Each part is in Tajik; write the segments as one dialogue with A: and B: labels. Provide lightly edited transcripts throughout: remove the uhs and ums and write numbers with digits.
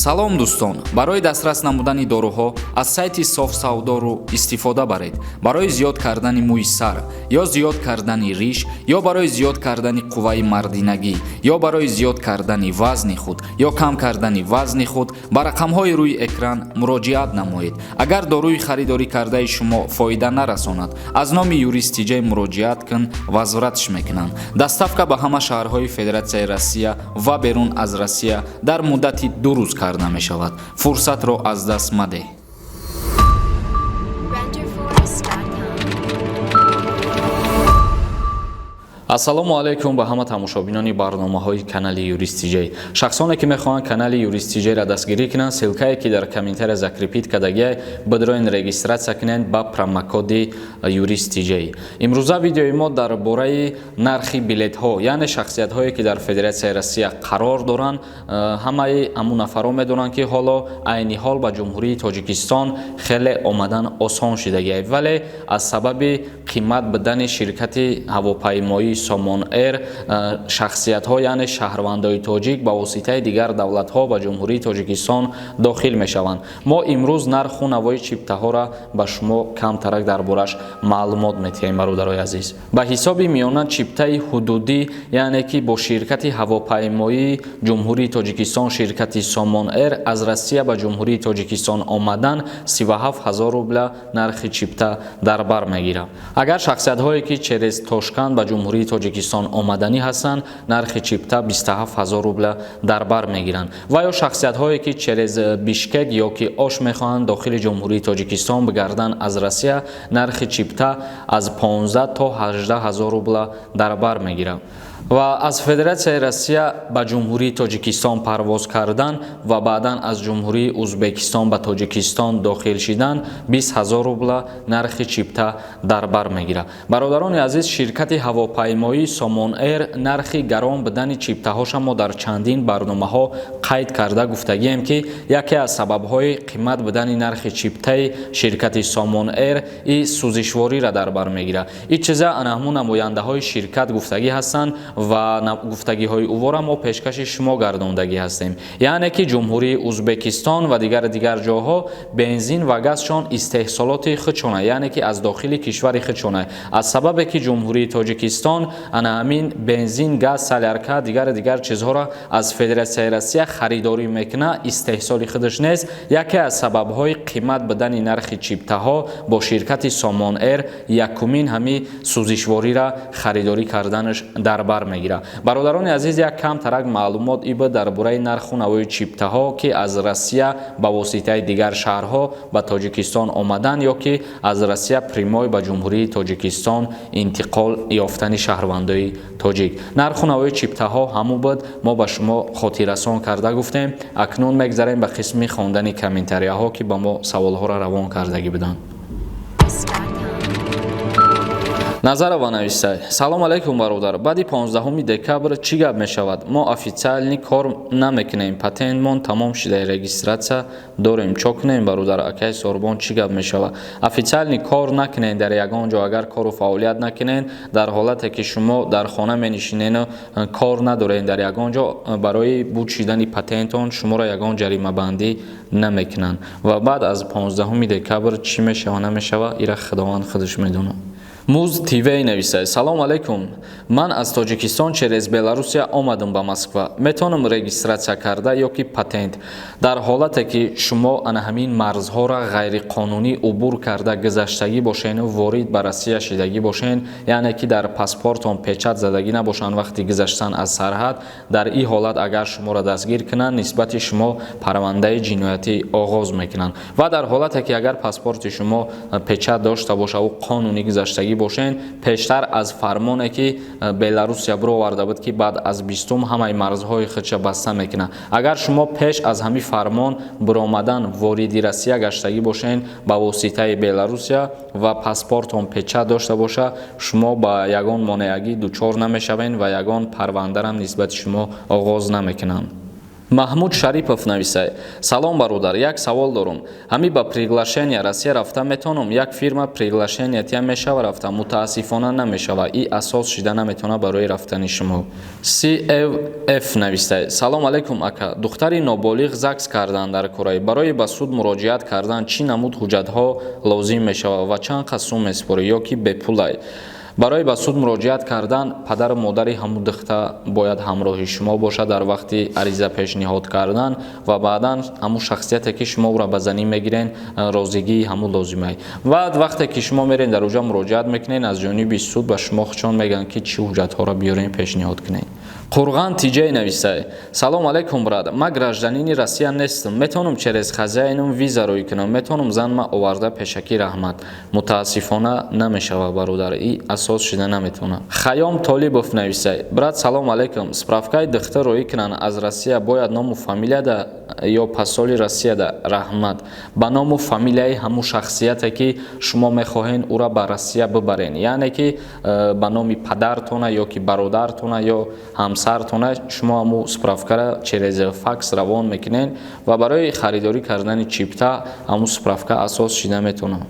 A: Салом, дӯстон! Барои дастрас намудани доруҳо аз сайти Софсавдору истифода баред. Барои зиёд кардани мӯи сар ё зиёд кардани риш, ё барои зиёд кардани қувваи мардинагӣ, ё барои зиёд кардани вазни худ, ё кам кардани вазни худ ба рақамҳои рӯи экран муроҷиат намоед. Агар доруи харидорӣ кардаи шумо фоида нарасонад, аз номи Юрист Тиҷай муроҷиат кун, возврат ш мекунанд. Доставка ба ҳама шаҳрҳои Федератсияи Россия ва берун аз Россия дар муддати 2 рӯз карда мешавад. Фурсатро аз даст мадеҳ.
B: Renderforest.com.
C: Ассалому алайкум ба ҳама тамошобинони барномаҳои канали Юрист Тиҷай. Шахсоне, ки мехоҳанд канали Юрист Тиҷайра дастгирӣ кунанд, ссылка е, ки дар комментария закрепить кардагиай, бидроен, регистрация кунед ба промокоди Юрист Тиҷай. Имрӯза видеои мо дар бораи нархи билетҳо, яъне шахсиятҳое, ки дар Федератсияи Россия қарор доранд. Ҳамаи ҳамун нафарон медонанд, ки ҳоло, айни ҳол, ба Ҷумҳурии Тоҷикистон хеле омадан осон шидагиай, вале аз сабаби қимат будани ширкати ҳавопаймоии Сомон Эйр шахсиятҳо, яъне шаҳрвандои тоҷик, ба воситаи дигар давлатҳо ба Ҷумҳурии Тоҷикистон дохил мешаванд. Мо имрӯз нарху навои чиптаҳоро ба шумо камтарак дар бораш маълумот метиҳем. Бародарои азиз, ба ҳисоби миёна чиптаи ҳудудӣ, яъне ки бо ширкати ҳавопаймоии Ҷумҳурии Тоҷикистон, ширкати Сомон Эйр, аз Россия ба Ҷумҳурии Тоҷикистон омадан 37 ҳазор рубля нархи чипта дар бар мегирад. Агар шахсиятҳое, ки через Тошканд ба Ҷумҳурии Тоҷикистон омаданӣ ҳастанд, нархи чипта 27 ҳазор рубля дар бар мегиранд. Ва ё шахсиятҳое, ки через Бишкек ё ки Ош мехоҳанд дохили Ҷумҳурии Тоҷикистон бигарданд аз Россия, нархи чипта аз 15 то 18 ҳазор рубля дар бар мегирад. Ва аз Федератсияи Россия ба Ҷумҳурии Тоҷикистон парвоз кардан ва баъдан аз Ҷумҳурии Узбекистон ба Тоҷикистон дохил шидан 20 ҳазор рубла нархи чипта дар бар мегирад. Бародарони азиз, ширкати ҳавопаймоии Сомон Эйр нархи гарон будани чиптаҳоша мо дар чандин барномаҳо қайд карда гуфтагием, ки яке аз сабабҳои қимат будани нархи чиптаи ширкати Сомон Эйр и сӯзишвориро дар бар мегирад. Ин чиза анаҳму намояндаҳои ширкат гуфтагӣ ҳастанд ва гуфтагиҳои ӯвора мо пешкаши шумо гардондагӣ ҳастем. Яъне ки Ҷумҳурии Узбекистон ва дигар ҷоҳо бензин ва газшон истеҳсолоти худшона, яъне ки аз дохили кишвари худшона. Аз сабабе ки Ҷумҳурии Тоҷикистон ана ҳамин бензин, газ, солярка, дигар чизҳоро аз Федератсияи Россия харидорӣ мекунад, истеҳсоли худаш нест, яке аз сабабҳои қимат будани нархи чиптаҳо бо ширкати Сомон Эйр якумин ҳами сӯзишвориро харидорӣ карданаш дар бар мегирад. Бародарони азиз, як камтарак маълумот иба дар бораи нарху навои чиптаҳо, ки аз Россия ба воситаи дигар шаҳрҳо ба Тоҷикистон омадан ё ки аз Россия прямой ба Ҷумҳурии Тоҷикистон интиқол ёфтани шаҳрвандои тоҷик. Нарху навои чиптаҳо ҳамун буд, мо ба шумо хотиррасон карда гуфтем. Акнун мегзарем ба қисми хондани комментарияҳо, ки ба мо саволҳоро равон кардагӣ буданд. Назарова нависад: «Салом алайкум, бародар. Баъди 15 декабр чӣ гап мешавад? Мо официально кор намекунем, патентмон тамом шуда, регистрация дорем, чо кунем, бародар?» Акаи Сорбон, чӣ гап мешавад? Официально кор накунед дар ягон ҷо. Агар кору фаъолият накунед, дар ҳолате ки шумо дар хона менишинену кор надоред дар ягон ҷо, барои буд шидани патентон шуморо ягон ҷаримабандӣ намекунанд. Ва баъд аз 15 декабр чӣ мешава, намешава, ира Худованд худаш медонад. Муз ТВ нависад: «Салом алайкум, ман аз Тоҷикистон через Беларусия омадам ба Москва, метавонам регистрация карда ё ки патент?» Дар ҳолате ки шумо ана ҳамин марзҳоро ғайриқонунӣ убур карда гузаштагӣ бошену ворид ба Россия шидагӣ бошен, яъне ки дар паспортон печать задагӣ набошанд вақти гузаштан аз сарҳад, дар ин ҳолат агар шуморо дастгир кунанд, нисбати шумо парвандаи ҷиноятӣ оғоз мекунанд. Ва дар ҳолате ки агар паспорти шумо печать дошта бошаву қонунӣ гузаштагӣ бошен, пештар аз фармоне, ки Беларусия бироварда буд, ки баъд аз 20-ум ҳамаи марзҳои худша баста мекунад, агар шумо пеш аз ҳамин фармон биромадан вориди Россия гаштагӣ бошен ба воситаи Беларусия ва паспортон печать дошта боша, шумо ба ягон монеагӣ дучор намешавед ва ягон парвандарам нисбати шумо оғоз намекунанд. Маҳмуд Шарипов нависад: «Салом, бародар, як савол дорум. Ҳами ба приглашения Россия рафта метавонам? Як фирма приглашения тия, мешава рафта?» Мутаассифона, намешава, и асос шида наметавона барои рафтани шумо. Cff нависад: «Салом алейкум, ака. Духтари ноболиғ ЗАГС кардан дар кораи. Барои ба суд муроҷиат кардан чӣ намуд ҳуҷҷатҳо лозим мешавад ва чанд қад сум месупорӣ ё ки бепулай?» Барои ба суд муроҷиат кардан падару модари ҳамун духта бояд ҳамроҳи шумо бошад дар вақти ариза пешниҳод кардан ва баъдан ҳамун шахсияте, ки шумо ӯро ба занӣ мегирен, розигии ҳамун лозимай. Баъд вақте ки шумо мерен, дар уҷа муроҷиат мекунен, аз ҷониби суд ба шумо худшон мегӯянд, ки чӣ ҳуҷҷатҳоро биёрен, пешниҳод кунед. Қурған Тиҷай нависай: «Салом алейкум, брат. Ма гражданини Россия нестам, метавонам через хозяином виза рӯй кунам? Метавонам занма оварда пешакӣ? Раҳмат». Мутаассифона, намешавад, бародар, и асос шида наметавонад. Хаём Толибов нависай: «Брат, салом алейкум. Справкаи духтар рӯй кунанд аз Россия, бояд ному фамилияда ё посоли Россияда? Раҳмат». Ба ному фамилияи ҳамун шахсияте, ки шумо мехоҳед ӯра ба Россия бибарен, яъне ки ба номи падартона ё ки бародартона ё ҳамсартона. Шумо ҳамун справкаро через факс равон мекунед ва барои харидорӣ кардани чипта ҳамун справка асос шида метавонад.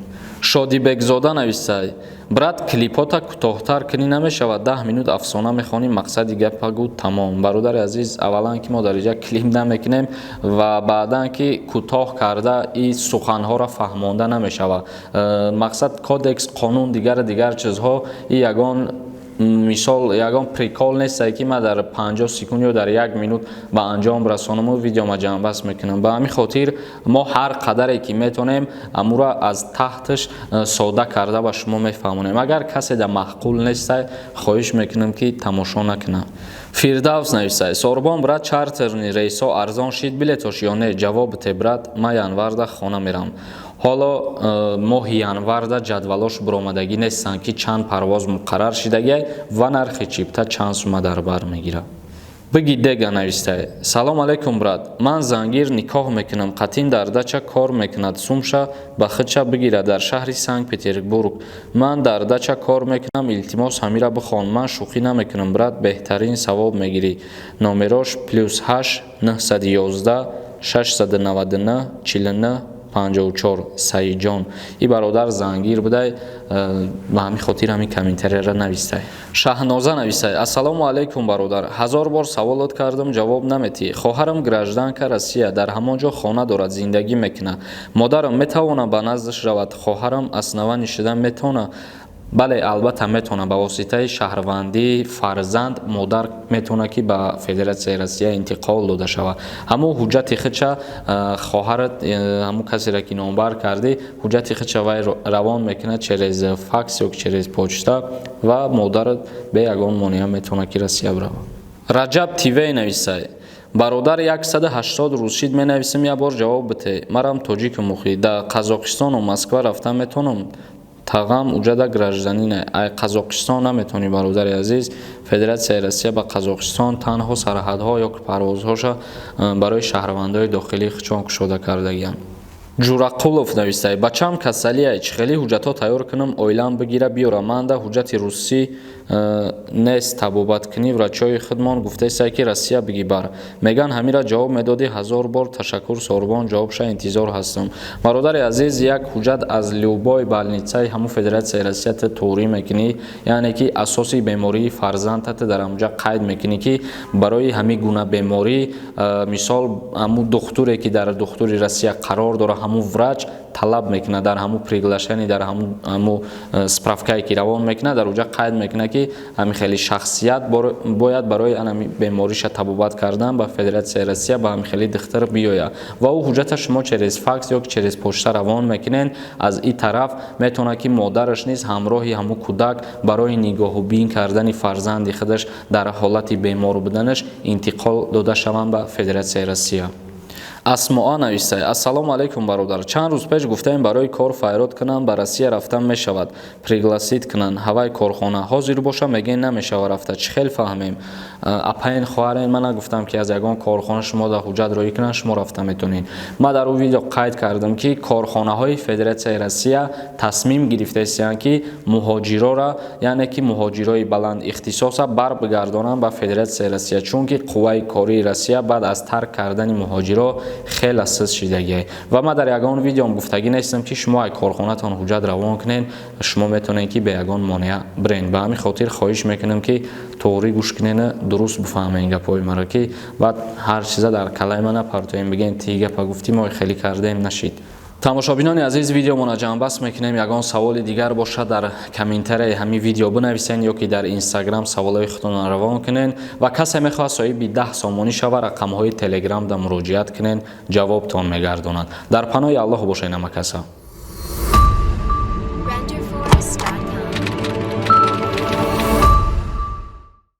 C: Шодибекзода нависай: «Брат, клипота кӯтоҳтар кунӣ намешавад? 10 минут афсона мехонӣ, мақсади гапа гӯ, тамом». Бародари азиз, аввалан, ки мо дар инҷа клип намекунем ва баъдан, ки кӯтоҳ карда и суханҳоро фаҳмонда намешавад. Мақсад кодекс, қонун, дигару дигар чизҳо, и ягон мисол, ягон прикол нестае, ки ман дар 50 секунд ё дар як минут ба анҷом расонаму видеома ҷамъбаст мекунам. Ба ҳамин хотир мо ҳар қадаре ки метавонем, амура аз таҳташ сода карда ба шумо мефаҳмонем. Агар касе да маъқул нестай, хоҳиш мекунам, ки тамошо накунад. Фирдавс нависай: «Сорбон, брат, чартерный рейсҳо арзон шид билетош ё не? Ҷавоб те, брат, ман январда хона мерам». Ҳоло моҳи январда ҷадвалош буромадагӣ нестанд, ки чанд парвоз муқаррар шидагиай ва нархи чипта чанд сума дар бар мегирад. Биги Дега навистай: «Салом алейкум, брат. Ман зангир никоҳ мекунам, қатин дар дача кор мекунад, сумша ба худша бигирад дар шаҳри Санкт Петербург. Ман дар дача кор мекунам, илтимос, ҳамира бихон, ман шӯхӣ намекунам, брат, беҳтарин савоб мегирӣ. Номерош +8 911 699 49 54, Саидҷон». И бародар зангир будай, ба ҳамин хотир ҳамин комментарияро навистай. Шаҳноза нависай: «Ассалому алайкум, бародар. Ҳазор бор саволот кардам, ҷавоб наметиҳӣ. Хоҳарам гражданка Россия, дар ҳамон ҷо хона дорад, зиндагӣ мекунад. Модарам метавонад ба наздаш равад? Хоҳарам основание шуда метавонад?» Бале, албатта, метавонад. Ба воситаи шаҳрвандии фарзанд модар метавонад, ки ба Федератсияи Россия интиқол дода шавад. Ҳамун ҳуҷҷати худша хоҳарат, ҳамун касеро, ки номбар кардӣ, ҳуҷҷати худша вай равон мекунад через факс ё через почта ва модарат бе ягон монеа метавонад, ки Россия биравад. Раҷаб ТВ нависай: «Бародар, 180 рӯз шид менависам, як бор ҷавоб бите. Марам тоҷикум охи. Да Қазоқистону Москва рафта метавонам? Тағам уҷада гражданина». Ай Қазоқистон наметавонӣ, бародари азиз. Федератсияи Россия ба Қазоқистон танҳо сарҳадҳо ё парвозҳоша барои шаҳрвандои дохилии худшон кушода кардагианд. Ҷурақулов навистай: «Бачам касалия, чӣ хеле ҳуҷҷатҳо тайёр кунам, оилаам бигира биёра? Манда ҳуҷҷати русӣ нест, табобаткунӣ врачои худмон гуфтаистай, ки Россия биги бар меган. Ҳамира ҷавоб медодӣ. Ҳазор бор ташаккур, Сорбон, ҷавобша интизор ҳастам». Бародари азиз, як ҳуҷҷат аз любой больницаи ҳамун Федератсияи Россия ту туғрӣ мекунӣ, яъне ки асоси бемории фарзандата дар ҳамуҷа қайд мекунӣ, ки барои ҳамин гуна беморӣ, мисол, ҳамун духтуре, ки дар духтури Россия қарор дорад, ҳамун врач талаб мекунад дар ҳамун приглашение, дар ҳамун справкае, ки равон мекунад, дар уҷа қайд мекунад, ки ҳамин хеле шахсият бояд барои анами бемориша табобат кардан ба Федератсияи Россия ба ҳамин хеле духтур биёяд ва ӯ ҳуҷҷата шумо через факс ё через почта равон мекунед. Аз ин тараф метавонад, ки модараш низ ҳамроҳи ҳамун кӯдак барои нигоҳубин кардани фарзанди худаш дар ҳолати бемор буданаш интиқол дода шаванд ба Федератсияи Россия. Асмоа навистай: «Ассалому алайкум, бародар. Чанд рӯз пеш гуфтаем, барои кор файрод кунанд, ба Россия рафтан мешавад, пригласить кунанд ҳавай корхона. Ҳозир боша, мегӯен, намешава рафта. Чӣ хел фаҳмем?» Апаен, хоҳарен, ман нагуфтам, ки аз ягон корхона шумо дар ҳуҷҷат роӣ кунанд, шумо рафта метавонед. Ман дар ӯ видео қайд кардам, ки корхонаҳои Федератсияи Россия тасмим гирифтаистанд, ки муҳоҷирора, яъне ки муҳоҷирои баланд ихтисоса барбигардонанд ба Федератсияи Россия, чунки қувваи кории Россия баъд аз тарк кардани муҳоҷиро хеле суст шидагиа. Ва ман дар ягон видеом гуфтагӣ нестам, ки шумо ай корхонатон ҳуҷҷат равон кунед, шумо метавонед, ки бе ягон монеа бирен. Ба ҳамин хотир хоҳиш мекунам, ки тоғрӣ гӯш кунену дуруст бифаҳмед гапҳои маро, ки баъд ҳар чиза дар калаи ман напартоем, бигӯем, ти гапа гуфтӣ, мо хеле кардем, нашид. Тамошобинони азиз, видеомона ҷамъбаст мекунем. Ягон саволи дигар бошад, дар комментарияи ҳамин видео бинависен ё ки дар Инстаграм саволҳои худтонро равон кунен. Ва касе мехоҳад соҳиби 10 сомонӣ шава, рақамҳои Телеграмда муроҷиат кунен, ҷавобтон мегардонанд. Дар паноҳи Аллоҳ бошед, ҳамакаса.
B: Render Forest.